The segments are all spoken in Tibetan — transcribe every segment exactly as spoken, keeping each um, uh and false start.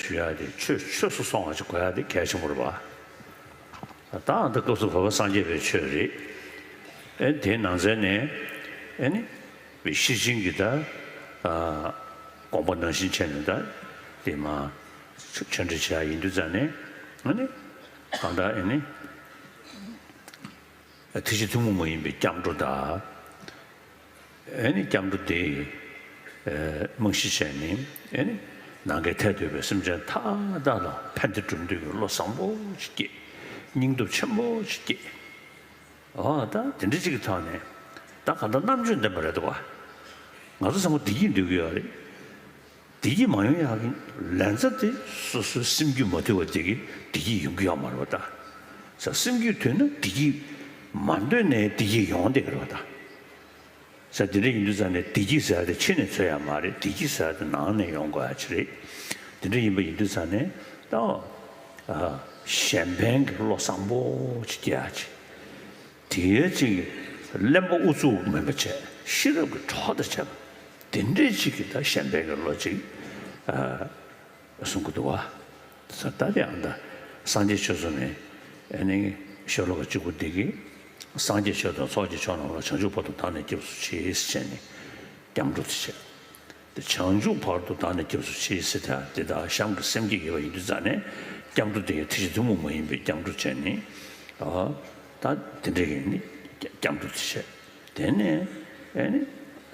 ཞུ་ཡ་དེ་ཆོས་ཆོས་སུ་སོང་བ་ཞིག་གོ་ཡ་དེ་གལ་ཆེན་པོ་རེད་པ། ད་ཨ་ད་སྐབས་སུ་བབ་པ་སངས་རྒྱས་པའི་ཆོས་རེད། ཨེ་དེའི་ནང་ཚན་ནས་ཨེ་ནི་བའི་ཤེར་ཕྱིན་གྱི་ད་ཨ་དགོངས་པ་ནང་བཞིན་བྱས་ནས་ད་དེ་མ་ཆོས་འབྲེལ་བྱེད་ཡ་ཡིན་དུས་ཙང་ནས་ཨེ་ནི་གང་ལྟར་ཨེ་ནི་ཐེག་ཆེན་ཐུན་མོང་མ་ཡིན་པའི་སྐྱབས་འགྲོ་དང་། ཨེ་ནི་སྐྱབས་འགྲོ་དེ་ཨེ་རྨང་གཞི་བྱས་ནས་ཨེ་ནི་ནམ་མཁའི་མཐས་གཏུགས་པའི་སེམས་ཅན་མཐའ་དག་ལ་ཕན་བདེ་སྒྲུབ་འདོད་ཀྱི་བློ་བཟང་པོ་ཅིག་སྐྱེས། སྙིང་སྟོབས་ཆེན་པོ་ཅིག་སྐྱེས། འོ་ད་དེ་འདྲ་ཅིག་གི་ཐོག་ནས་ད་གང་ལྟར་རྣམ་དཔྱོད་ལྡན་པ་རེད་འདུག་བ། ང་ཚོ་ཚང་མ་བདེ་སྐྱིད་འདོད་ཀྱི་ཡོད་རེད། བདེ་སྐྱིད་མ་ཡོང་ཡག་གི་ལན་ཚ་དེ་སོ་སོའི་སེམས་རྒྱུད་མ་དུལ་བ་དེ་གིས་བདེ་སྐྱིད་ཡོང་གི་ཡོད་མ་རེད་པ་ད། ས་སེམས་རྒྱུད་དུལ་ན་བདེ་སྐྱིད་མ་འདོད་ནའི་བདེ་སྐྱིད་ཡོང་བསྡད་ཀྱི་རེད་པ་ད། ས་དེ་འདྲ་ཡིན་དུས་ཙང་ནས་བདེ་སྐྱིད་ཟེར་ཡ་དེ་ཕྱི་ནས་འཚོལ་ཡ་མ་རེད། བདེ་སྐྱིད་ཟེར་ཡ་དེ་ནང་ནས་ཡོང་དགོས་ཡ་ཅིག་རེད། དེ་འདྲ་ཡིན་པ་ཡིན་དུས་ཙང་ནས་ད་ཨ་གཞན་ཕན་གྱི་བློ་བཟང་པོ་ཅིག་སྐྱེ་ཡ་ཅིག་དེའི་གཅིག་གིས་གླེན་པ་ཨུ་ཚུགས་མིན་པ་བྱས། ཤེས་རབ་ཀྱི་གྲོགས་དང་བཅས་པ་དེ་འདྲའི་གཅིག་གིས་ད་གཞན་ཕན་གྱི་བློ་གཅིག་ཨ་གསུང་གི་འདུག་བ། ད་དེ་ཡང་ད་སངས་རྒྱས་ཆོས་གསུམ་ནི་ཨ་ནི་ཤོ་ལོ་ཀ་གཅིག་པོ་འདི་གིས་སངས་རྒྱས་ཆོས་དང་ཚོགས་ཀྱི་མཆོག་རྣམས་ལ། བྱང་ཆུབ་བར་དུ་བདག་ནི་སྐྱབས་སུ་མཆི་ཟེར་བྱས་ནས་སྐྱབས་འགྲོ་དེ་བྱས། དེ་བྱང་ཆུབ་བར་དུ་བདག་ནི་སྐྱབས་སུ་མཆི་ཟེར་ད་དེ་དག་གཤམ་གྱི་སེམས་བསྐྱེད་ཡོད་པ་ཡིན་དུས་ཙང་ནས་སྐྱབས་འགྲོ་དེ་ཡང་ཐེག་ཆེན་ཐུན་མོང་མ་ཡིན་པའི་སྐྱབས་འགྲོ་བྱས་ནས་ཨ་ད་དེ་འདྲ་གི་ནི་སྐྱབས་འགྲོ་དེ་བྱས། དེ་ནས་ཨེ་ནི་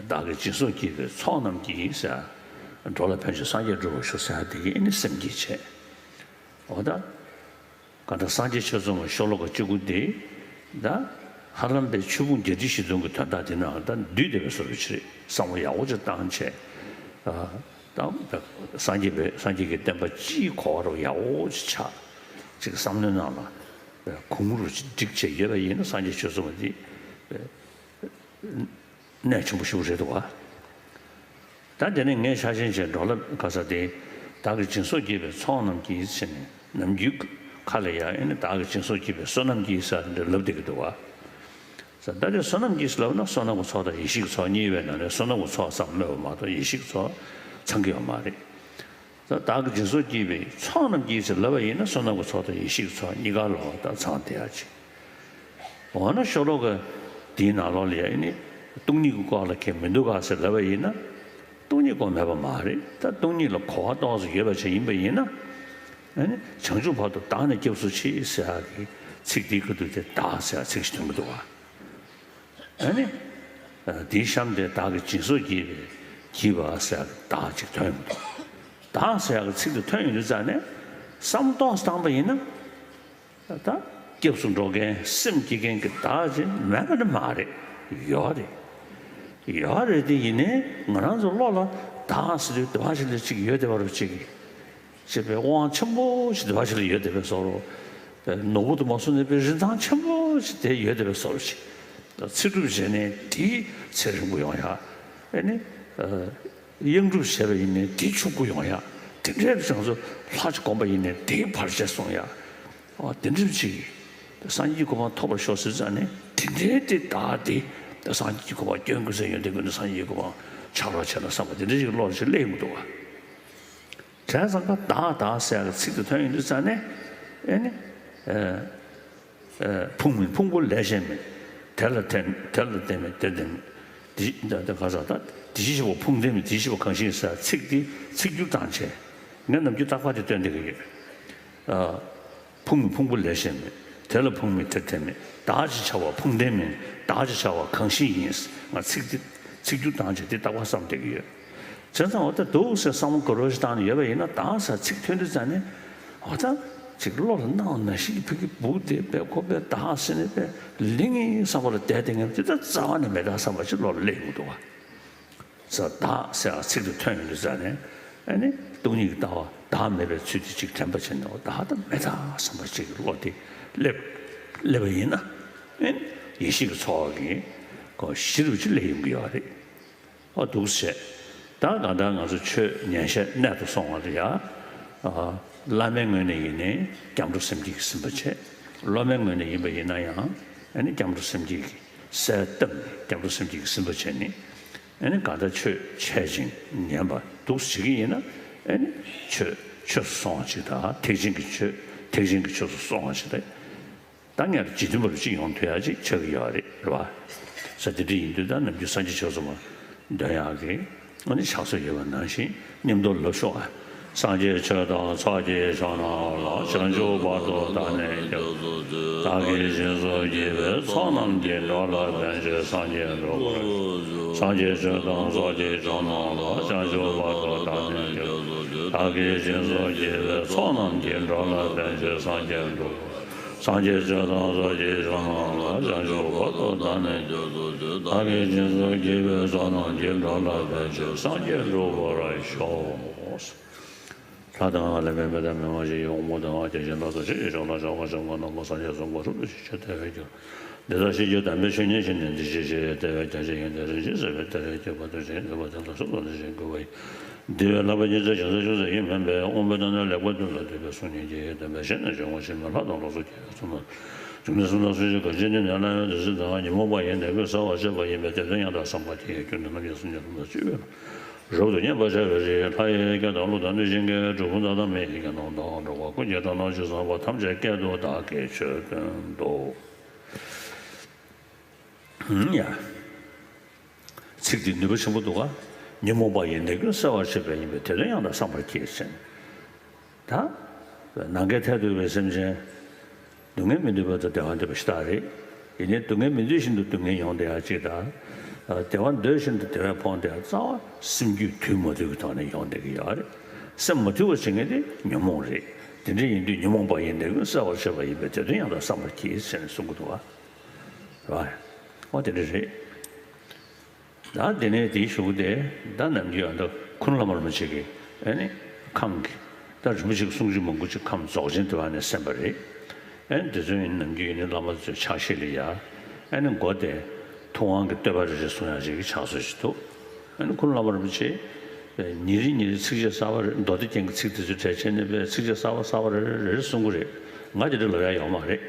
བདག་གིས་སྦྱིན་སོགས་བགྱིས་པའི་ཚོགས་རྣམས་ཀྱིས་ཟེར། འགྲོ་ལ་ཕན་ཕྱིར་སངས་རྒྱས་འགྲུབ་པར་ཤོག་ཟེར་དེ་གི་ཨེ་ནི་སེམས་བསྐྱེད་བྱས། འོ་ད་གང་ལྟར་སངས་རྒྱས་ཆོས་གསུམ་ཤོ་ལོ་ཀ་གཅིག་པོ་དེ་ད་ཧ་ལམ་པའི་ཆོས་ཕུང་བརྒྱད་ཁྲི་བཞི་སྟོང་གི་དོན་དག་དེ་ནང་ད་འདུས་བསྡད་པའི་བཟོ་འདྲ་ཅིག་རེད། བསམ་བློ་ཡག་པོ་ཅིག་བཏང་བྱས། ཨ་ད་སངས་རྒྱས་པའི་སངས་རྒྱས་ཀྱི་བསྟན་པ་སྤྱིའི་གོ་བ་རུ་ཡག་པོ་ཅིག་ཆགས། ཅིག་བསམ་བློའི་ནང་ལ་གུང་རུ་ཅིག་བསྒྲིགས་བྱས་ཡོད་པ་ཡིན་ན་སངས་རྒྱས་ཆོས་གསུམ་པ་འདི་གནད་ཆེན་པོ་ཞེ་པོ་རེད་འདུག་བ། ད་དེ་ནས་ངས་ཆ་ཤས་བྱས་འགྲོ་ལ་ག་ས་དེ་བདག་གིས་སྦྱིན་སོགས་བགྱིས་པའི་ཚོགས་རྣམས་ཀྱིས་ཟེར་ནས་ནམ་རྒྱུན་ཁ་ལ་ཡ་ཨེ་ནི་བདག་གིས་སྦྱིན་སོགས་བགྱིས་པའི་བསོད་ནམས་ཀྱིས་ཟེར་འདྲ་ལབ་བསྡད་ཀྱི་འདུག་བ། ད་དེ་བསོད་ནམས་ཀྱིས་ལབ་ན་བསོད་ནམས་ཀྱི་ཚོགས་དང་ཡེ་ཤེས་ཀྱི་ཚོགས་གཉིས་ཡོད་པའི་ནང་ནས་བསོད་ནམས་ཀྱི་ཚོགས་ཙམ་སྨོས་པ་མ་གཏོགས་ཡེ་ཤེས་ཀྱི་ཚོགས་ཚང་གི་ཡོད་མ་རེད། ད་བདག་གིས་སྦྱིན་སོགས་བགྱིས་པའི་ཚོགས་རྣམས་ཀྱིས་ཟེར་ལབ་པ་ཡིན་ན་བསོད་ནམས་ཀྱི་ཚོགས་དང་ཡེ་ཤེས་ཀྱི་ཚོགས་གཉིས་ཀ་ལ་ད་ཚང་བསྡད་ཡ་ཅིག་འོ་ན་ཤོ་ལོ་ཀ་འདིའི་ནང་ལོགས་ལ་ཡ་ཨེ་ནི་སྟོང་ཉིད་ཀྱི་སྐོར་ལ་ཁྱད་མི་འདུག་ག་ཟེར་ལབ་པ་ཡིན་ན། སྟོང་ཉིད་སྐོར་མེད་པ་མ་རེད། ད་སྟོང་ཉིད་ལ་གོ་བ་ཏོག་ཙམ་ཡོད་པ་ཅིག་ཡིན་པ་ཡིན་ན། ཨེ་ནི་བྱང་ཆུབ་བར་དུ་བདག་ནི་སྐྱབས་སུ་མཆི་ཟེར་ཡ་གི་ཚིག་འདིའི་ཁ་ཐུག་དེ་བདག་ཟེར་ཡ་ཚིག་ཞིག་ཐོན་གྱི་འདུག་བ། ཨ་ནི། འདིའི་གཤམ་དེ་བདག་གིས་སྦྱིན་སོགས་བགྱིས་པའི་བགྱིས་པ་ཟེར་ཡག་བདག་ཅིག་ཐོན་ཡོང་དུས། བདག་ཟེར་ཡག་གི་ཚིག་དེ་ཐོན་ཡོང་དུས་ཙང་ནས་བསམ་ཏོག་བཏང་པ་ཡིན་ན། ད་སྐྱབས་སུ་འགྲོ་མཁན་སེམས་བསྐྱེད་མཁན་གྱི་བདག་ཅིག་མེད་པ་ནི་མ་རེད། ཡོད་རེད། ཡོད་རེད་དེ་ཡིན་ནའི་ང་རང་ཚོ་བློ་ལ་བདག་ཟེར་དུས་དེ་བ་ཞིག་ལ་ཅིག་ཡོད་བསྡད་པ་རུ་ཅིག་ཅེས་པའི་དབང་ཆེན་པོ་ཞིག་འདི་བ་ཞིག་ལ་ཡོད་བསྡད་པའི་བཟོ་འདྲ། ནོར་བུ་དུ་མ་སོང་ནས་པའི་རིན་ཐང་ཆེན་པོ་ཞིག་དེ་ཡོད་བསྡད་པའི་བཟོ་འདྲ་ཞིག་ཚེ་སྒྲུབ་བྱས་ནས་དེའི་ཚེ་རིང་པོ་ཡོང་ཡ། ཨེ་ནི། གཡང་སྒྲུབ་བྱས་པ་ཡིན་ནའི་དེའི་ཕྱུག་པོ་ཡོང་ཡ། དེ་འདྲའི་བྱང་ཚོ་ལྷ་ཅིག་བསྒོམ་པ་ཡིན་ནའི་དེའི་བར་ཆད་སོང་ཡ། ཨ་དེ་འདྲ་ཅིག་སངས་རྒྱས་ཀྱི་གོ་འཕང་ཐོབ་པར་ཤོག་ཟེར་ཙང་ནས་དེ་འདྲའི་དེ་བདག་དེ་སངས་རྒྱས་ཀྱི་གོ་འཕང་སྐྱོན་ཀུན་ཟད་ཡོན་ཏན་ཀུན་ཏུ་སངས་རྒྱས་ཀྱི་གོ་འཕང་ཆགས་རོགས་བྱས་ན་བསམ་པ་དེ་འདྲ་ཞིག་བློ་ལ་ཞིག་སླེབས་ཡོང་གི་འདུག་བ། བྱས་ཙང་ཀ་བདག་བདག་ཟེར་ཡག་གི་ཚིག་དེ་ཐོན་ཡོང་དུས་ཙང་ནས་ཨེ་ནི། ཨ་ཨ་ཕུང་མིན་ཕུང་པོ་ལས་གཞན་མིན། དེ་ལ་བརྟེན་དེ་ལ་བརྟེན་མིན་དེ་བརྟེན་མིན། དེ་ད་ད་ག་ས་ད་དེ་བཞིན་གཤེགས་པ་ཕུང་ལྡན་མིན་དེ་བཞིན་གཤེགས་པ་གང་ཞིག་ཡིན་ཟེར་ཚིག་དེ་ཚིག་སྒྱུར་བཏང་བྱས། ངས་ནམ་རྒྱུན་རྟག་པར་དེ་སྟོན་བསྡད་ཀྱི་ཡོད། ཨ། ཕུང་མིན་ཕུང་པོ་ལས་གཞན་མིན། དེ་ལ་ཕུང་མིན་དེར་བརྟེན་མིན། བདག་ཅེས་བྱ་བ་ཕུང་ལྡན་མིན། བདག་ཅེས་བྱ་བ་གང་ཞིག་ཡིན། ང་ཚིག་འདི་ཚིག་སྒྱུར་བཏང་བྱས་འདི་རྟག་པར་བསམ་བསྡད་ཀྱི་ཡོད། བྱས་ཙང་འོ་ད་འདུག་ཟེར་བསམ་བློ་ག་རེ་ཞིག་བཏང་ནས་ཡོད་པ་ཡིན་ན་བདག་ཟེར་ཚིག་ཐོན་དུས་ཙང་ནས་འོ་ད་ཅིག་བློ་ལ་སྣང་བ་ནང་བཞིན་གྱི་ཕ་གི་སྦུག་དེ་དཔེ་ཁོ་པས་བདག་ཟེར་ནས་དཔེ་ལེན་ངེས་བསམ་པ་ལ་བསྡད་བསྡད་མཁན་དེ་ད་རྩ་བ་ནས་མེད་ད་བསམ་པ་ཅིག་བློ་ལ་སླེབས་ཡོང་གི་འདུག་བ། ས་བདག་ཟེར་བ་ཚིག་དེ་ཐོན་ཡོང་དུས་ཙང་ནས་ཨ་ནི་སྟོང་ཉིད་ཀྱི་ལྟ་བ་བདག་མེད་པའི་ཚུལ་དེ་གཅིག་དྲན་པ་བྱས་ནས་འོ་བདག་ད་མེད་ད་བསམ་པ་གཅིག་གི་བློ་དེ་སླེབས་སླེབས་པ་ཡིན་ན་ཨ་ནི་ཡེ་ཤེས་ཀྱི་ཚོགས་ཀྱི་གོ་གཞི་རུ་ཅིག་སླེབས་ཡོང་གི་ཡོད་རེད། ཨོ་འདུག་སེ་བྱས། ད་གང་ལྟར་ང་ཚོ་ཆོས་ཉན་བཤད་གནད་དུ་སོང་བ་ལ་ཡ། ཨ་བླ་མའི་ངོས་ནས་ཡིན་ནའི་སྐྱབས་འགྲོ་སེམས་བསྐྱེད་ཀྱིས་ཟིན་པ་བྱས། སློབ་མའི་ངོས་ནས་ཡིན་པ་ཡིན་ན་ཡང་ཨ་ནི་སྐྱབས་འགྲོ་སེམས་བསྐྱེད་ཀྱིས་གསལ་བཏབ་ནས་སྐྱབས་འགྲོ་སེམས་བསྐྱེད་ཀྱིས་ཟིན་པ་བྱས་ནས། ཨ་ནི་གང་ལྟར་ཆོས་འཆད་ཅིང་ཉན་པ་འདུག་སེ་བྱེད་ཀྱི་ཡིན་ན་ཨ་ནི་ཆོས་ ཆོས་སུ་སོང་བ་ཅིག་དང་། ཐེག་ཆེན་གྱི་ཆོས། ཐེག་ཆེན་གྱི་ཆོས་སུ་སོང་བ་ཅིག་དང་། ད་སྔར་འཇིག་རྟེན་པ་རུ་ཅིག་ཡོང་ཐུབ་ཡ་ཅིག་ཆགས་ཀྱི་ཡོད་རེད། རེད་བ། ས་དེ་འདྲ་ཡིན་དུས་ད་ནམ་རྒྱུན་སངས་རྒྱས་ཆོས་ཚོགས་མ་འདོན་ཡག་གི་ཨ་ནི་ཕྱག་སྲོལ་ཡོད་པ་ནང་བཞིན་མཉམ་དུ་ལབ་ཤོག་ཨ། སངས་རྒྱས་ཆོས་དང་ཚོགས་ཀྱི་མཆོག་རྣམས་ལ། བྱང་ཆུབ་བར་དུ་བདག་ནི་སྐྱབས་སུ་མཆི། བདག་གིས་སྦྱིན་སོགས་བགྱིས་པའི་ཚོགས་རྣམས་ཀྱིས། འགྲོ་ལ་ཕན་ཕྱིར་སངས་རྒྱས་འགྲུབ་པར་ཤོག། སངས་རྒྱས་ཆོས་དང་ཚོགས་ཀྱི་མཆོག་རྣམས་ལ། བྱང་ཆུབ་བར་དུ་བདག་ནི་སྐྱབས་སུ་མཆི། བདག་གིས་སྦྱིན་སོགས་བགྱིས་པའི་ཚོགས་རྣམས་ཀྱིས། འགྲོ་ལ་ཕན་ཕྱིར་སངས་རྒྱས་འགྲུབ་པར། སངས་རྒྱས་ཆོས་དང་ཚོགས་ཀྱི་མཆོག་རྣམས་ལ། བྱང་ཆུབ་བར་དུ་བདག་ནི་སྐྱབས་སུ་མཆི། བདག་གིས་སྦྱིན་སོགས་བགྱིས་པའི་ཚོགས་རྣམས་ཀྱིས། འགྲོ་ལ་ཕན་ཕྱིར་སངས་རྒྱས་འགྲུབ་པར་ཤོག། ལྷ་དང་ལས་མིན་པའི་དང་མི་མ་ཞིག་ཡོངས་བསྔོ་དང་། བརྒྱ་བྱིན་ལ་སོགས་ཕྱིར་ཞིང་ཕྱོགས་ལ། བྱང་ཁམས་སེམས་དཔའ་རྣམས་ལ། སངས་རྒྱས་གསུང་གོ་ཧྲུལ་དུ་ཞིག་ཅེས་བསྟོད་པར་འགྱུར། འདི་ལྟར་ཤེས་བྱའི་དམ་པའི་ཆོས་ཉིད་ཀྱི་ནི། འདི་ཕྱིར་ཞེས་བསྟོད་པའི་བརྒྱ་བྱིན་ཡོན་ཏན་རིན་ཆེན་གསེར་བའི་གཏེར་ལས་སྐྱེས་པ། དུས་གཅིག་འདུས་པ་དེ་ལ་ཕྱག་འཚལ་ལོ་ཞེས་བསྐུལ་བ་ཡིན། འདི་བས་ལྷག་པའི་ཉི་ཚེ་བྱང་སེམས་ཅུང་ཟད་ཡིན་མིན་པས། དབང་པོའི་རྣམ་སྣང་ལེགས་པར་ཐོས་ལ་འདུད་པའི་གསུང་ཉན་གྱིས། སྟོན་པའི་ཞལ་ནས་བྱུང་བ་ཤེས་མིན་ལྷ་དང་ལོ་ཙཱ་བརྒྱུད་པའི་གསུང་རྣམས། འབྱུང་གནས་གསུམ་དང་སུམ་ཅུ་གང་ཞིག་ནི། ནད་ལ་ཡང་དེ་བཞིན་དང་། ཉོན་མོངས་པ་ཡི་ནད་ཀུན་སེལ་བར་བྱེད་པ་ཡིན་པས། དེ་དོན་ཡང་དག་བསམ་པར་བགྱི། ཁྱོད་ནི་རྣམ་མཁྱེན་སེམས་ཅན་ཐམས་ཅད་སྤྱོད་པའི་བློ། རབ་ཏུ་མཉེས་པར་བྱ་བའི་ཕྱིར། ལྷ་ཡི་སྐད་དང་ཀླུ་དང་གནོད་སྦྱིན་གྱི། གྲུལ་བུམ་དག་དང་མི་ཡི་སྐད་རྣམས་དང་། འགྲོ་བ་ཀུན་གྱི་སྒྲ་རྣམས་ཇི་ཙམ་པར། ཐམས་ཅད་སྐད་དུ་བདག་གིས་ཆོས་བསྟན་ཏོ། ཡ། ཚིག་འདི་ནུས་པ་ཆེན་པོ་འདུག་ག་ཉོན་མོངས་པ་ཡི་ནད་ཀུན་སེལ་བར་བྱེད་པ་ཡིན་པས། དེ་དོན་ཡང་དག་བསམ་པར་བགྱི་ཟེར། ད་ནམ་མཁའི་མཐས་གཏུགས་པའི་སེམས་ཅན། སྡུག་བསྔལ་མི་འདོད་པ་དང་བདེ་བ་འདོད་པ་ཞེ་དྲག་རེད། ཡིན་ནའི་སྡུག་བསྔལ་མི་འདོད་བཞིན་དུ་སྡུག་བསྔལ་ཡོང་བསྡད་ཡ་གཅིག་དང་། བདེ་བ་འདོད་བཞིན་དུ་བདེ་བ་ཕོངས་བསྡད་ཡ། རྩ་བ་སེམས་རྒྱུད་དུལ་མ་ཐུབ་ཀྱི་ཐོག་ནས་ཡོང་བསྡད་ཀྱི་ཡོད་རེད། སེམས་མ་དུལ་བ་བྱེད་མཁན་དེ་ཉོན་མོངས་རེད། དེ་འདྲ་ཡིན་དུས་ཉོན་མོངས་པ་ཡི་ནད་ཀུན་སེལ་བར་བྱེད་པ་ཡིན་པས། དེ་དོན་ཡང་དག་བསམ་པར་བགྱི་ཟེར་ནས་གསུང་གི་འདུག་བ། རེད་བ། ཨོ་དེ་འདྲ་རེད། ད་དེ་ནས་དེའི་གཞུག་གུ་དེ་ད་ནམ་རྒྱུན་ཨ་མདོ་ཁུ་ནུ་བླ་མ་རིན་པོ་ཆེ་གིས་ཨེ་ནི་ཁམས་ཀྱི་ད་རིན་པོ་ཆེ་གི་གསུང་ཆོས་མང་པོ་ཅིག་ཁམས་རྫོགས་ཆེན་དེ་བ་ནས་གསན་པ་རེད། ཨེ་ནི་དེ་ཚོ་ཡིན་ནམ་རྒྱུན་ཡིན་ནི་བླ་མ་ཚོའི་ཕྱག་བཞེས་ལ་ཡ། ཨེ་ནི་མགོ་དེ་ཐུབ་དབང་གི་བསྟོད་པ་རེ་རེ་གསུང་ཡ་ཅིག་གི་ཕྱག་སྲོལ་ཞིག་འདུག་ཨེ་ནི་ཁུ་ནུ་བླ་མ་རིན་པོ་ཆེ་ཉིན་རེ་ཉིན་རེ་ཚིགས་བཅད་གསར་པ་རེ། མདོ་སྡེ་རྒྱན་གྱི་ཚིག་དེ་ཚོའི་གྲས་བྱས་ནས་པའི་ཚིགས་བཅད་གསར་པ་གསར་པ་རེ་རེ་རེ་རེ་གསུང་གི་རེད། ང་དེ་འདྲ་ལབ་ཡ་ཡོད་མ་རེད།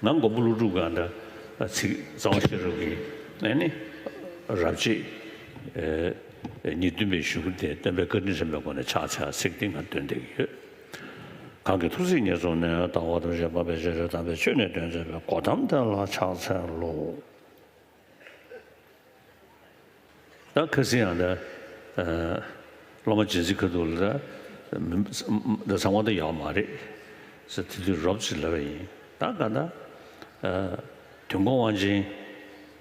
ང་མགོན་པོ་ཀླུ་སྒྲུབ་གི་ཨ་ད་ཚིག་རྩ་བ་ཤེས་རབ་ཀྱི་ཨེ་ནི་རབ་བྱེད་ཨེ་ཉེར་བདུན་པའི་གཞུག་གུ་དེ་སྟོན་པའི་བཀའ་དྲིན་དྲན་པའི་སྒོ་ནས་ཕྱག་འཚལ་ཚིག་དེ་ང་འདོན་བསྡད་ཀྱི་ཡོད། གང་གི་ཐུགས་སྲས་ཉེར་བཟུང་ནས། དང་པོ་ཐམས་ཅད་འཕགས་པའི་སྤྱན་རས་གཙང་པའི་ཆོས་ནི་སྟོན་མཛད་པའི་གོ་ཏམ་དེ་ལ་ཕྱག་འཚལ་ལོ། ད་ཁ་སང་ཡང་ད་ཨ་སློབ་མ་རྗེས་འཛིན་ཁ་ཐུག་ལ་ད་མི་ད་ཚང་མ་ད་ཡོད་མ་རེད་ཟེར་དེ་དུས་རོབ་ཅིག་ལབ་པ་ཡིན། ད་ག་ད་ཨ་དུས་འཁོར་དབང་ཆེན་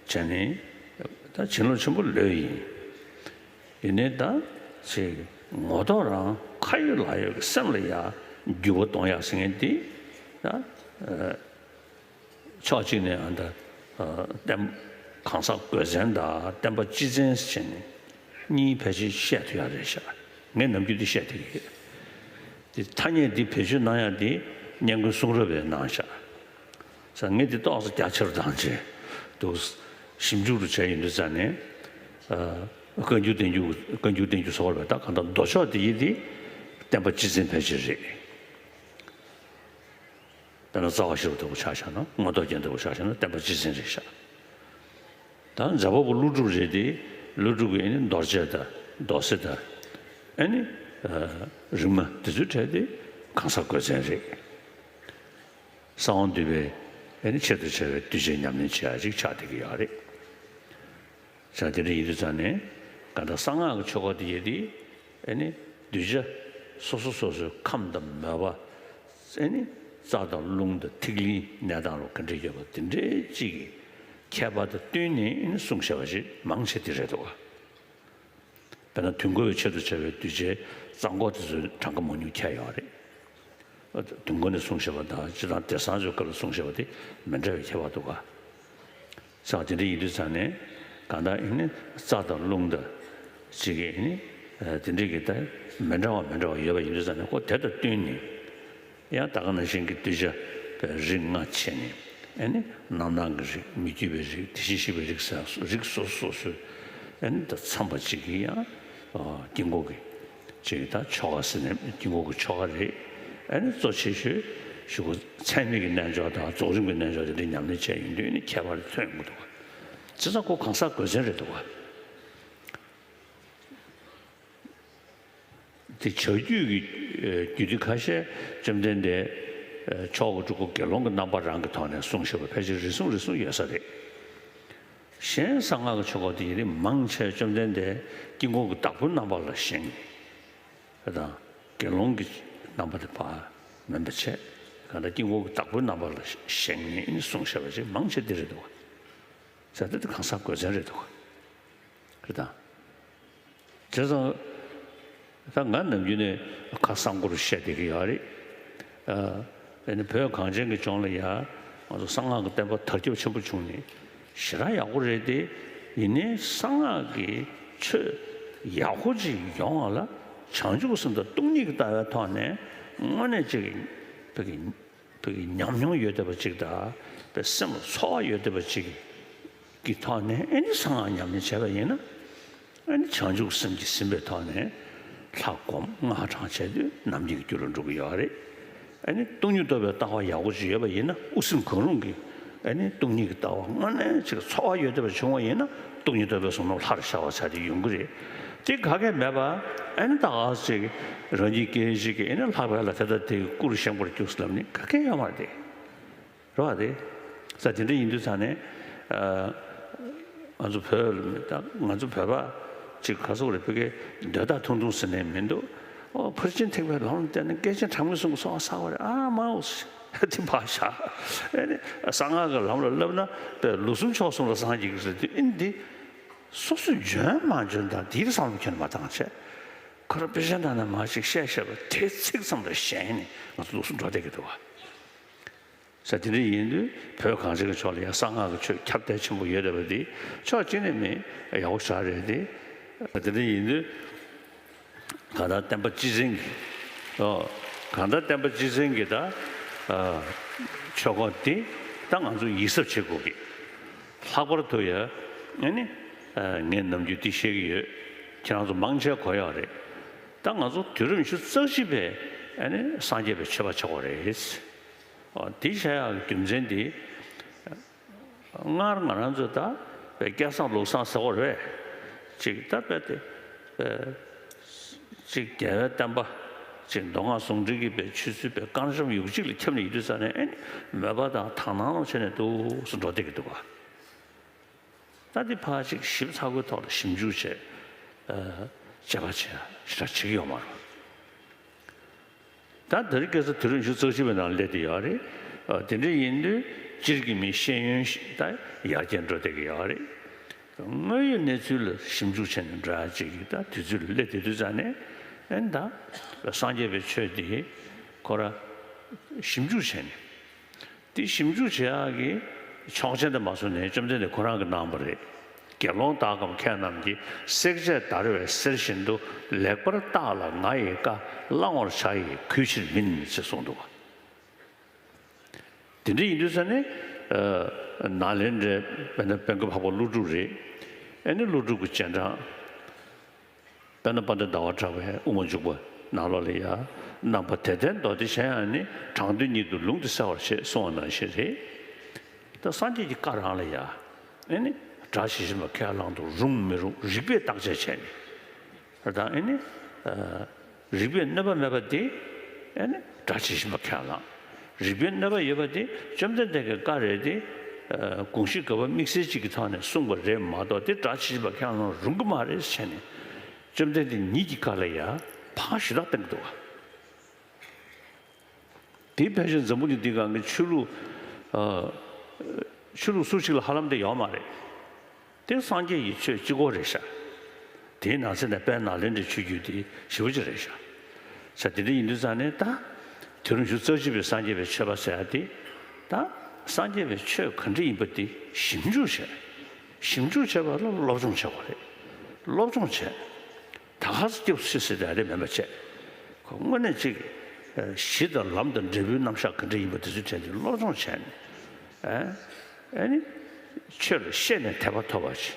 བྱས་ནས་ད་བྱིན་རླབས་ཆེན་པོ་ལོས་ཡིན། ཡིན་ནའི་ད་ཅིག་ངོ་ཐོག་རང་ཁ་ཡོད་ལག་ཡོད་ཀྱི་སེམས་ལ་ཡ་འགྱུར་བ་གཏོང་ཡག་ཟེར་མཁན་དེ་ད་ཨ་ཕྱོགས་གཅིག་ནས་ཨ་ད་ཨ་བསྟན་གང་ཟག་གོས་བཙན་དང་བསྟན་པ་སྤྱི་བཙན་ཟེར་ནས་གཉིས་ཕལ་ཆེར་བཤད་ཐུབ་ཡག་རེད་ཤག་ངས་ནམ་རྒྱུན་དེ་བཤད་བསྡད་ཀྱི་ཡོད། དེ་ཐ་སྙད་འདི་བེད་སྤྱོད་གནང་ཡག་དེ་སྙན་ཁུལ་གསུང་རབ་པས་གནང་ཤག་ས་ངས་འདི་ཏོག་ཙམ་རྒྱ་ཆེ་རུ་བཏང་རྗེས་འདུག་ཞིབ་འཇུག་རུ་བྱས་ཡོང་དུས་ཙང་ནས། ཨ་བཀའ་འགྱུར་བསྟན་འགྱུར་བཀའ་འགྱུར་བསྟན་འགྱུར་ཟེར་བ་རེད་པས། ད་གང་ལྟར་མདོ་ཕྱོགས་དེ་ཡི་དེ་བསྟན་པ་སྤྱི་བཙན་ཕལ་ཆེར་རེད། དཔེར་ན་རྩ་བ་ཤེས་རབ་ལྟ་བུ་ཆ་བཞག་ན། མངོན་རྟོགས་རྒྱན་ལྟ་བུ་ཆ་བཞག་ན་བསྟན་པ་སྤྱི་བཙན་རེད་ཤག་ད་མཛད་པ་པོ་ཀླུ་སྒྲུབ་རེད་དེ། ཀླུ་སྒྲུབ་ཀྱི་ཨེ་ནི་མདོ་སྡེ་དང་མདོ་སྡེ་དང་ཨེ་ནི་ཨ་རིག་མ་དེ་ཚོའི་གྲས་དེ་གང་ཟག་གོས་བཙན་རེད། གསང་བ་འདུས་པའི་ཨེ་ནི་ཆེད་དུ་བྱ་བའི་གདུལ་བྱའི་ཉམས་ལེན་བྱེད་ཡག་ཅིག་ཆགས་བསྡད་ཀྱི་ཡོད་རེད། ས་དེ་འདྲ་ཡིན་དུས་ཙང་ནས་གང་ལྟར་གསང་སྔགས་ཀྱི་ཆོ་ག་དེ་ཡི་དེ་ཨེ་ནི་གདུལ་བྱ་སོ་སོ་སོ་སོའི་ཁམས་དང་མོས་པ། ཨེ་ནི་རྩ་དང་རླུང་དང་ཐིག་ལེའི་གནས་སྟངས་ལ་ག་འདྲ་ཡོད་པ་དེ་འདྲའི་ཅིག་གི་ཁྱད་པར་དང་བསྟུན་ནས་ཨེ་ནི་གསུངས་བཞག་པ་ཞིག་མང་ཆེ་དེ་རེད་འདུག་ག་དཔེར་ན་དུས་འཁོར་བའི་ཆེད་དུ་བྱ་བའི་གདུལ་བྱའི་རྩ་འགོག་དེ་ཚོ་གྲངས་ཀ་མང་ཉུང་ཁྱད་ཡོད་རེད། དུས་འཁོར་ནས་གསུངས་བཞག་པ་དང་སྤྱིར་བཏང་དེང་སང་ཚོའི་སྐབས་ལ་གསུངས་བཞག་པ་དེ་མི་འདྲ་བའི་ཁྱད་པར་འདུག་ག་ས་དེ་འདྲ་ཡིན་དུས་ཙང་ནས་གང་ལྟར་ཨེ་ནི་རྩ་དང་རླུང་དང་ཅིག་གི་ཨེ་ནི་དེ་འདྲ་གི་ད་མི་འདྲ་བ་མི་འདྲ་བ་ཡོད་པ་ཡིན་དུས་ཙང་ནས་ཁོ་དེ་དང་བསྟུན་ནས། ཡང་ད་ག་ནང་བཞིན་གྱི་གདུལ་བྱ་རིགས་ལྔ་ཕྱེ་ནས་ཨེ་ནི་རྣམ་སྣང་གི་རིགས། མི་བསྐྱོད་པའི་རིགས། དེ་བཞིན་གཤེགས་པའི་རིགས་ཟེར་རིགས་སོ་སོ་སོའི་ཨེ་ནི་ད་མཚམས་པ་གཅིག་གི་ཡང་དཀྱིལ་འཁོར་གྱི་ཅིག་ད་ཆོ་ག་ཟེར་ནས་དཀྱིལ་འཁོར་གྱི་ཆོ་ག་རེད། ཨེ་ནི་གཙོ་ཆེ་ཤོས་གཞུག་གུ་ཚད་མེད་ཀྱི་རྣལ་འབྱོར་དང་རྫོགས་རིམ་གྱི་རྣལ་འབྱོར་དེ་འདྲའི་ཉམས་ལེན་བྱས་ཡོང་དུས་ནི་ཁྱད་པར་ཐོན་ཡོང་གི་འདུག་ག་བྱས་ཙང་ཁོ་གང་ཟག་གོས་བཙན་རེད་འདུག་ག་དེ་བྱ་རྒྱུད་ཀྱི་རྒྱུད་སྡེ་ཁ་ཤས་བཅོམ་ལྡན་འདས་མཆོག་གི་སྤྲུལ་སྐུ་དགེ་སློང་གི་རྣམ་པ་རང་གི་ཐོག་ནས་གསུངས་བཞག་པ་ཕལ་ཆེར་རེ་ཟུང་རེ་ཟུང་ཡོད་ས་རེད། གཞན་གསང་སྔགས་ཀྱི་ཆོས་སྐོར་དེ་ཡི་རིགས་མང་ཆེ་བཅོམ་ལྡན་འདས་དཀྱིལ་འཁོར་གྱི་བདག་པོའི་རྣམ་པ་ལ་བཞེངས་ནས། དེ་དང་དགེ་སློང་གི་རྣམ་པ་དེ་ཕར་མིན་པ་བྱས། གང་ལྟར་དཀྱིལ་འཁོར་གྱི་བདག་པོའི་རྣམ་པ་ལ་བཞེངས་ནས་གསུངས་བཞག་པ་ཅིག་མང་ཆེ་འདི་རེད་འདུག་བ། ཟེར་ཏེ་དེ་གང་ཟག་དགོས་མཚན་རེད་འདུག་བ། རེད་དང་། བྱས་ཙང་། ད་ང་ནམ་རྒྱུན་ནས་ཁ་གསང་སྐོར་བཤད་བསྡད་ཀྱི་ཡོད་རེད། ཨ་ནི་བོད་གངས་ཅན་གྱི་ལྗོངས་ལ་ཡ་ང་ཚོ་གསང་སྔགས་ཀྱི་བསྟན་པ་དར་ཁྱབ་ཆེན་པོ་བྱུང་ནས་ཞེ་དྲག་ཡག་པོ་རེད་དེ། ཡིན་ནའི་གསང་སྔགས་ཀྱི་ཆོས་ཡག་པོ་ཅིག་ཡོང་བ་ལ་བྱང་ཆུབ་སེམས་དང་སྟོང་ཉིད་ཀྱི་ལྟ་བའི་ཐོག་ནས་དངོས་གནས་ཅིག་བོད་ཀྱི་བོད་ཀྱི་ཉམས་མྱོང་ཡོད་བསྡད་པ་ཅིག་དང་། བོད་སེམས་ལ་ཚོར་བ་ཡོད་བསྡད་པ་ཅིག་གི་ཐོག་ནས་ཨེ་ནི་གསང་སྔགས་ཉམས་ལེན་བྱས་པ་ཡིན་ན། ཨེ་ནི་བྱང་ཆུབ་སེམས་ཀྱིས་ཟིན་པའི་ཐོག་ནས་ལྷ་སྒོམ་སྔགས་བགྲང་བྱས་དུས་ནམ་མཁའི་རྒྱུ་རུ་འགྲོ་གི་ཡོད་རེད། ཨེ་ནི་སྟོང་ཉིད་རྟོགས་པའི་ལྟ་བ་ཡག་པོ་ཅིག་ཡོད་པ་ཡིན་ན་དབུ་སེམས་གང་རུང་གིས་ཨེ་ནི་སྟོང་ཉིད་ཀྱི་ལྟ་བ་དངོས་གནས་ཅིག་ཚོར་བ་ཡོད་བསྡད་པ་བྱུང་བ་ཡིན་ན་སྟོང་ཉིད་རྟོགས་པའི་བསོད་ནམས་ལྷར་ཤར་བ་ཆགས་ཏེ་ཡོང་གི་རེད། དེ་ག་གེ་མེད་པ་ཨེ་ནི་ད་ག་ཅིག་རང་ཉིད་སྐད་ཅིག་གིས་ཨེ་ནི་ལྷག་པའི་ལ་དེ་ལྟ་དེ་སྐུ་རུ་བཞེངས་པར་གྱུར་ཟེར་ལབ་ནི་ག་གེ་ཡོད་མ་རེད་དེ། རེད་བ་དེ། ས་དེ་འདྲ་ཡིན་དུས་ཙང་ནས། ཨ། ང་ཚོ་བོད་ལ་ད་ང་ཚོ་བོད་པ་ཅིག་ག་སོག་རེ་ཕ་གི་འདོད་ཐག་ཐུང་ཐུང་ཟེར་ནས་མི་འདུག་ཨོ་ཕར་ཕྱིན་ཐེག་པའི་ལམ་ལ་བསྟེན་ནས་སྐད་ཅིག་གྲངས་མེད་གསུམ་གྱི་ཚོགས་བསགས་པ་རེད། ཨ་མའོ་ཟེར་དེ་ཕར་བཞག་ཨེ་ནི་གསང་སྔགས་ཀྱི་ལམ་ལ་བསླབ་ན་པའི་ལུགས་གསུམ་ཕྱོགས་གསུམ་ལ་སངས་རྒྱས་ཀྱི་ཟེར་དུས་ཨེ་ནི་འདི་སོ་སོས་འཇོན་མ་འཇོན་དང་དེའི་བསམ་བློ་ཁྱོན་མ་བཏང་བྱས། ཁོ་རང་དཔེ་ཅན་དང་ནས་མ་ཞིག་བཤད་བཤད་པ་དེ་ཚིག་ཙམ་ལ་ཞེན་ནས་ང་ཚོ་ལུགས་གསུམ་འགྲོ་བསྡད་ཀྱི་འདུག་བ། ས་དེ་འདྲ་ཡིན་དུས་བོད་གངས་ཅན་གྱི་ཕྱོགས་ལ་ཡང་གསང་སྔགས་ཀྱི་ཆོས་ཁྱབ་གདལ་ཆེན་པོ་ཡོད་བསྡད་པ་འདི་ཕྱོགས་གཅིག་ནས་མི་ཡག་པོ་ཞེ་དྲག་རེད་དེ། དེ་འདྲ་ཡིན་དུས་གང་ལྟར་བསྟན་པ་སྤྱི་བཙན་གྱི། ཨོ། གང་ལྟར་བསྟན་པ་སྤྱི་བཙན་གྱི་ད་ཨ་ཆོས་སྐོར་འདི་ད་ང་ཚོ་ཡིད་གཟབ་བྱེད་དགོས་ཀྱི། ལྷག་པར་དུ་ཡ་ཨ་ནི་ཨ་ངས་ནམ་རྒྱུན་འདི་བཤད་ཀྱི་ཡོད། ཁྱེད་རང་ཚོ་མང་ཆེ་གོ་ཡོད་རེད། ད་ང་ཚོ་དུས་རབས་ཉི་ཤུ་རྩ་གཅིག་པའི་ཨ་ནི་སངས་རྒྱས་པའི་ཆོས་པ་ཆགས་པ་རེད། ཨོ། འདི་བྱ་ཡག་གི་རྒྱུ་མཚན་འདི། སྔར་ང་རང་ཚོ་ད་བའི་སྐལ་བཟང་ལུག་བཟང་ཟེར་བ་རེད། ཅིག་ད་བས་ཏེ། བས། ཅིག་རྒྱལ་བའི་བསྟན་པ། ཅིག་མདོ་སྔགས་ཟུང་འབྲེལ་གྱི་བའི་ཆོས་ཚུལ་བའི་བསྐང་བཤམས་ཡུག་གཅིག་ལ་ཁྱབ་ནས་ཡོད་དུས་ཙ་ནས་ཨེ་ནི་མོས་པ་དང་དག་སྣང་ལ་བྱས་ནས་འདུག་སེ་འགྲོ་བསྡད་ཀྱི་འདུག་བ། ད་འདི་ཕར་ཅིག་ཞིབ་ཚགས་པོའི་ཐོག་ལ་ཞིབ་འཇུག་བྱས། ཨ། དཔྱད་པ་བྱས་ཞེ་དྲག་བྱེད་ཀྱི་ཡོད་མ་རེད། ད་དེ་རིང་ཁ་སང་དུས་རབས་ཉི་ཤུ་རྩ་གཅིག་པའི་ནང་སླེབས་བསྡད་ཡོད་རེད། ཨ། དེ་འདྲ་ཡིན་དུས་སྤྱིར་གྱི་མིའི་ཤེས་ཡོན་ཞིག་ད་ཡར་རྒྱས་འགྲོ་བསྡད་ཀྱི་ཡོད་རེད། དངོས་ཡོད་གནས་ཚུལ་ལ་ཞིབ་འཇུག་བྱས་ནས་འགྲོ་ཡག་ཅིག་གི་ད་དུས་ཚོད་ལ་སླེབས་བསྡད་དུས་ཙ་ནས་ཨེ་ད་སངས་རྒྱས་པའི་ཆོས་འདི་ཁོ་ར་ཞིབ་འཇུག་བྱས་ནས། དེ་ཞིབ་འཇུག་བྱེད་ཡག་གི་ཆོག་མཆན་དེ་མ་བཟོ་ནས་བཅོམ་ལྡན་འདས་ཁོ་རང་གིས་གནང་བ་རེད། དགེ་སློང་དག་གམ་མཁས་རྣམས་ཀྱིས། བསྲེག་བཅད་བརྡར་བའི་གསེར་བཞིན་དུ། ལེགས་པར་བརྟགས་ལ་ང་ཡི་བཀའ། བླང་བར་བྱ་ཡི་གུས་ཕྱིར་མིན། ཅེས་གསུངས་འདུག་བ། དེ་འདྲ་ཡིན་དུས་ཙ་ནས། ཨ། ནཱ་ལེནྡྲའི་དཔེར་ན་དཔལ་མགོན་འཕགས་པ་ཀླུ་སྒྲུབ་རེད། ཨེ་ནི་ཀླུ་སྒྲུབ་ཀྱི་རྗེས་འབྲང་། དཔེར་ན་དཔལ་ལྡན་ཟླ་བ་གྲགས་པའི་དབུ་མ་འཇུག་པ་ནང་ལོགས་ལ་ཡ། རྣམ་པ་དེ་ལྟའི་མདོ་སྡེ་གཞན་ཡང་ནི། དྲང་དོན་ཉིད་དུ་ལུང་འདི་གསལ་བར་བྱེད། གསུངས་པ་ནང་བཞིན་རེད། ད་སངས་རྒྱས་ཀྱི་བཀའ་རང་ལ་ཡ། ཨེ་ནི་སྒྲ་ཇི་བཞིན་པ་ཁས་བླང་དུ་རུང་མི་རུང་རིགས་པས་བརྟག་དཔྱད་བྱས་ནས། ད་ཨེ་ནི། ཨ། རིགས་པས་གནོད་པ་མེད་པ་དེ་ཨེ་ནི་སྒྲ་ཇི་བཞིན་པ་ཁས་བླང་། རིགས་པས་གནོད་པ་ཡོད་པ་དེ་བཅོམ་ལྡན་འདས་ཀྱི་བཀའ་རེད་དེ། ཨ། དགོངས་གཞི་དགག་པ་དམིགས་བསལ་གཅིག་གི་ཐོག་ནས་གསུངས་པ་རེད་མ་གཏོགས་དེ་སྒྲ་ཇི་བཞིན་པ་ཁས་བླང་རུང་གི་མ་རེད་ཟེར་ནས། བཅོམ་ལྡན་འདས་ཉིད་ཀྱི་བཀའ་ལ་ཡ་ཕངས་ཞེ་དྲག་བཏང་གི་འདུག་བ། དེ་ཕལ་ཆེར་འཛམ་བུ་གླིང་འདི་སྒང་གི་ཆོས་ལུགས། ཨ། ཆོས་ལུགས་སུ་གཅིག་ལ་ཧ་ལམ་དེ་ཡོད་མ་རེད། དེ་སངས་རྒྱས་ཀྱི་ཆོས་གཅིག་པོ་རེད་ཤག་དེའི་ནང་ཚན་ནས་དཔལ་ནཱ་ལེནྡྲའི་ཆོས་བརྒྱུད་དེ་ཞེ་པོ་ཅིག་རེད་ཤག་ས་དེ་འདྲ་ཡིན་དུས་ཙང་ནས་ད་དུས་རབས་ཉི་ཤུ་རྩ་གཅིག་པའི་སངས་རྒྱས་པའི་ཆོས་པ་ཟེར་ཡ་དེ། ད་སངས་རྒྱས་པའི་ཆོས་ག་འདྲ་ཡིན་པ་དེ་ཞིབ་འཇུག་བྱས། ཞིབ་འཇུག་བྱས་པ་ལ་སློབ་སྦྱོང་བྱེད་དགོས་རེད། སློབ་སྦྱོང་བྱས། ད་ག་སེ་སྐྱབས་སུ་མཆི་ཟེར་དེ་རེད་མིན་པ་བྱས། ཁོ་དངོས་གནས་ཅིག་གཞི་དང་ལམ་དང་འབྲས་བུའི་རྣམ་གཞག་ག་འདྲ་ཡིན་པ་དེ་ཚོའི་གྲས་དེ་སློབ་སྦྱོང་བྱས་ནས། ཨ་ནི་ཆོས་ལ་ཤེས་ནས་དད་པ་ཐོབ་པ་ཅིག་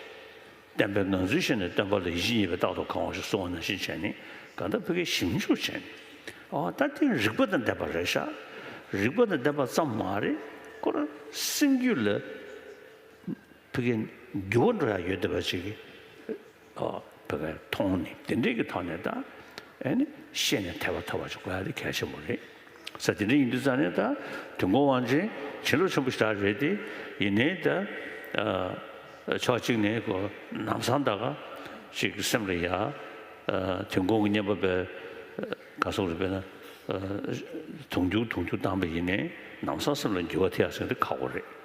བསྟན་པའི་ངང་ཚུལ་ཤེས་ནས་སྟོན་པ་ལ་ཡིད་ཆེས་རྙེད་པས་རྟག་ཏུ་གང་བ་ཞིག་གསུངས་པ་ནང་བཞིན་བྱས་ནས་གང་ལྟར་ཕ་གིའི་ཞིབ་འཇུག་བྱས་ནས། ཨོ་ད་དེ་རིགས་པ་དང་ལྡན་པ་རེད་ཤག་རིགས་པ་དང་ལྡན་པ་ཙམ་མ་རེད། ཁོ་རང་སེམས་རྒྱུད་ལ། ཕ་གིའི་འགྱུར་བ་འགྲོ་ཡག་ཡོད་བསྡད་པ་ཅིག་གི། ཨ། ཕ་གིར་མཐོང་ནས་དེ་འདྲའི་གི་ཐོག་ནས་ད། ཨེ་ནི་ཤེས་ནས་ཐེག་པ་ཐོབ་པ་ཅིག་དགོས་ཡ་དེ་གལ་ཆེན་པོ་རེད། ས་དེ་འདྲ་ཡིན་དུས་ཙང་ནས་ད་དུས་འཁོར་དབང་ཆེན་བྱིན་རླབས་ཆེན་པོ་ཞེ་དྲག་རེད་དེ། ཡིན་ནའི་ད་ཕྱོགས་གཅིག་ནས་ཁོ་ལམ་སང་ད་ག་ཅིག་སེམས་ལ་ཡ་དུས་འཁོར་གྱི་བསྙེན་པ་པའི་ག་སོགས་རེད། དཔེར་ན་དུང་ཕྱུར་དུང་ཕྱུར་བཏང་པ་ཡིན་ནའི་ལམ་སང་སེམས་ལ་འགྱུར་བ་ཐེབས་ཡ་ཟེར་དེ་ཁག་པོ་རེད།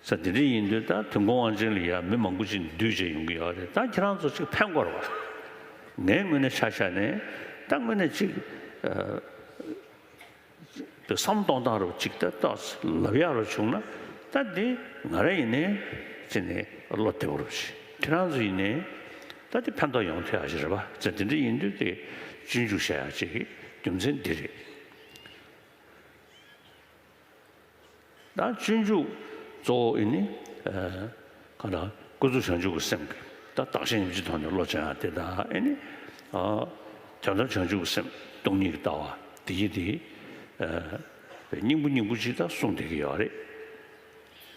ས་དེ་འདྲ་ཡིན་དུས་ད་དུས་འཁོར་དབང་ཆེན་ལ་ཡ་མི་མང་པོ་ཅིག་འདུས་བྱས་ཡོང་གི་ཡོད་རེད། ད་ཁྱེད་རང་ཚོ་ཅིག་ཕན་དགོས་རེད་བ། ངའི་ངོས་ནས་ཆ་བཞག་ནས་ད་དངོས་གནས་ཅིག་བསམ་གཏོང་སྟངས་རུ་ཅིག་ད་ཏོག་ཙམ་ལབ་ཡག་རུ་བྱུང་ན། ད་འདི་ང་རང་ཡིན་ནའི་ཅི་ནས་བློ་བདེ་བོ་རུ་ཞིག་ཁྱེད་རང་ཚོ་ཡིན་ནའི་ད་འདི་ཕན་ཐོགས་ཡོང་ཐུབ་ཡག་ཞིག་རེད་བ། ས་དེ་འདྲ་ཡིན་དུས་དེ་སྤྱོད་འཇུག་བྱ་ཡག་ཅིག་གི་རྒྱུ་མཚན་འདི་རེད། ད་སྤྱོད་འཇུག་གཙོ་བོ་ཨེ་ནི་གང་ལྟར་ཀུན་རྫོབ་བྱང་ཆུབ་ཀྱི་སེམས་ཀྱི་ད་བདག་གཞན་མཉམ་བརྗེའི་ཐོག་ནས་བློ་སྦྱང་ཡག་དེ་དང་། ཨེ་ནི་དོན་དམ་བྱང་ཆུབ་ཀྱི་སེམས་སྟོང་ཉིད་ཀྱི་ལྟ་བ་དེ་ཡི་དེ་སྙིང་པོ་སྙིང་པོ་ཅིག་ད་གསུངས་བསྡད་ཀྱི་ཡོད་རེད།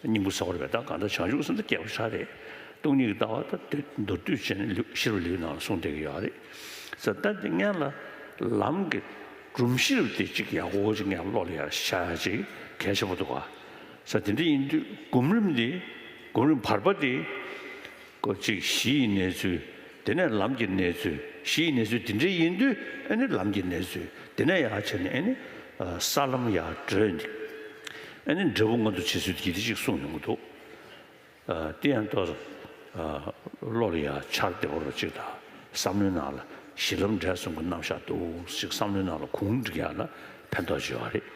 སྙིང་པོ་ཟེར་བ་རེད་པས། ད་གང་ལྟར་བྱང་ཆུབ་ཀྱི་སེམས་ད་རྒྱས་པོ་ཞེ་དྲག་རེད། སྟོང་ཉིད་ཀྱི་ལྟ་བ་ད་མདོར་བསྡུས་བྱས་ནས་ཤེས་རབ་ལེའུ་ནང་ལ་གསུངས་བསྡད་ཀྱི་ཡོད་རེད། ས་ད་དེ་སྔོན་ལ་ལམ་གྱི་སྒྲོམ་གཞི་རུ་དེ་གཅིག་ཡག་པོ་ཅིག་ངས་བློ་ལ་ཡར་ཤར་ཡག་ཅིག་གལ་ཆེན་པོ་འདུག་ག་ས་དེ་འདྲ་ཡིན་དུས་སྒོམ་རིམ་འདི་སྒོམ་རིམ་བར་པ་འདི་ཀོ་གཅིག་གཞི་ཡི་གནས་ཚུལ། དེ་ནས་ལམ་གྱི་གནས་ཚུལ། གཞི་ཡི་གནས་ཚུལ་དེ་འདྲ་ཡིན་དུས་ཨེ་ནི་ལམ་གྱི་གནས་ཚུལ། དེ་ནས་ཡར་བྱས་ནས་ཨེ་ནི་ས་ལམ་ཡར་བགྲོད་ནས་ཨེ་ནི་འབྲས་བུ་མངོན་དུ་བྱེད་ཚུལ་དེ་འདྲ་ཅིག་གསུངས་ཡོང་གི་འདུག་དེ་ཡང་ཏོག་ཙམ་བློ་ལ་ཡང་འཆར་བདེ་བོ་རུ་ཅིག་དང་། བསམ་བློའི་ནང་ལ་གཞི་ལམ་འབྲས་གསུམ་གྱི་རྣམ་གཞག་འདུག་ཅིག་བསམ་བློའི་ནང་ལ་གུང་འགྲིག་ཡག་ལ་ཕན་ཐོགས་ཆེ་བ་རེད།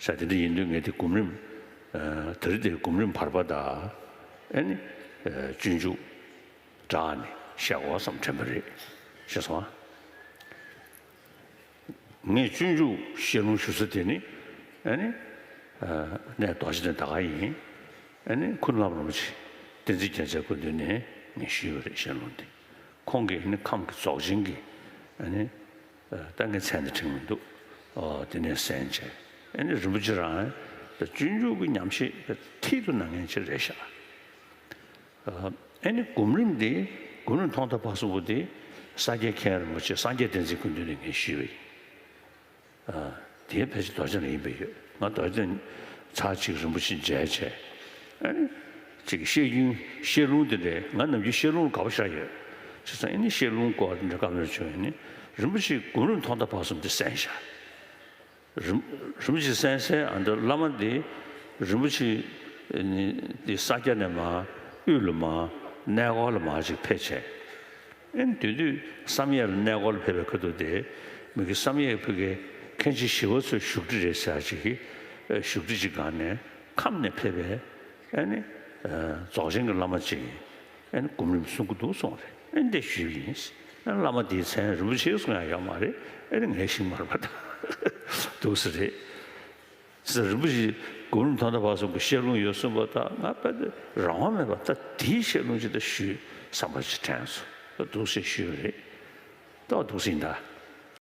ས་དེ་འདྲ་ཡིན་དུས་ངས་དེ་སྒོམ་རིམ་ད་རེས་དེ་སྒོམ་རིམ་བར་པ་དང་ཨེ་ནི་སྤྱོད་འཇུག་སྦྲགས་ནས་བཤད་དགོས་བསམ་དྲན་པ་རེད། ཤེས་སོང་ཨ། ངས་སྤྱོད་འཇུག་བཤད་ལུང་ཞུ་ས་དེ་ནི་ཨ་ནི་གནས་རྡོ་རྗེ་གདན་ད་ག་ཡིན། ཨ་ནི་ཀུན་ལེགས་རིན་པོ་ཆེ་བསྟན་འཛིན་རྒྱལ་མཚན་སྐུ་མདུན་ནས་ངས་ཞུས་པ་རེད། བཤད་ལུང་དེ་ཁོང་གིས་ཨ་ནི་ཁམས་ཀྱི་རྫོགས་ཆེན་གྱི་ཨ་ནི་ད་ངའི་མཚན་དེ་དྲན་མི་འདུག་དེ་ནས་གསན་བྱས། ཨ་ནི་རིན་པོ་ཆེ་རང་སྤྱོད་འཇུག་གི་ཉམས་བཞེས་མཐིལ་དུ་གནང་མཁན་ཅིག་རེད་ཤག་ཨ་ནི་སྒོམ་རིམ་འདི་སྒོམ་རིམ་ཐོག་མཐའ་བར་གསུམ་པོ་འདི་ས་སྐྱའི་མཁན་རིན་པོ་ཆེ་སངས་རྒྱས་བསྟན་འཛིན་སྐུ་མདུན་ནས་ངས་ཞུས་པ་ཡིན། དེའི་ཕལ་ཆེར་རྡོ་རྗེ་ལ་ཡིན་པ་ཡོད། ང་རྡོ་རྗེ་ཚར་གཅིག་རིན་པོ་ཆེ་མཇལ་བྱས། ཨ་ནི་ཅིག་བཤད་རྒྱུན་བཤད་ལུང་དེ་འདྲས་ང་ནམ་རྒྱུན་བཤད་ལུང་དགའ་པོ་ཞེ་དྲག་ཡོད། བྱས་ཙང་ཨ་ནི་བཤད་ལུང་སྐོར་དེ་འདྲ་བཀའ་མོལ་བྱུང་ཡོད་ནི། རིན་པོ་ཆེས་སྒོམ་རིམ་ཐོག་མཐའ་བར་གསུམ་དེ་གསན་བཞག་རིན་རིན་པོ་ཆེ་གསན་སའི་ཨ་འདྲ་བླ་མ་འདི་རིན་པོ་ཆེ་ནི་འདི་ས་སྐྱ་ནས་མར་དབུས་ལ་མར་གནས་སྐོར་ལ་མར་ཅིག་ཕེབས་བྱས། ཨེ་དེ་དུས་བསམ་ཡས་ལ་གནས་སྐོར་ལ་ཕེབས་པའི་ཁ་ཐུག་དེ་མི་གི་བསམ་ཡས་ཕ་གི་མཁན་ཆེན་ཞི་བ་འཚོའི་བཞུགས་ཁྲི་རེད་ཟེར་ཅིག་གི་བཞུགས་ཁྲི་ཅིག་སྒང་ནས་ཁམས་ནས་ཕེབས་པའི་ཨ་ནི་རྫོགས་ཆེན་གྱི་བླ་མ་ཅིག་ཨ་ནི་སྒོམ་རིམ་གསུང་གི་འདུག་གསུངས་རེད། ཨ་ནི་འདི་ཞུས་ཡིན། ཨ་ནི་བླ་མ་དེའི་མཚན་རིན་པོ་ཆེ་གསུང་ཡག་ཡོད་མ་རེད། ཨ་ནི་ངས་ཤེས་མ་རེད་པ། ད་འདུག་ས་རེད། ས་རིན་པོ་ཆེ་སྒོམ་རིམ་ཐོག་མཐའ་བར་གསུམ་གྱི་བཤད་ལུང་ཡོད་གསུངས་པ་དང་ང་དཔེ་དེ་རང་དབང་མེད་པ་ད་དེའི་བཤད་ལུང་ཅིག་ད་ཞུས་བསམ་པ་ཅིག་དྲན་སོང་། ད་འདུག་སེ་ཞུས་པ་རེད། ད་འདུག་སེ་ཡིན་ད།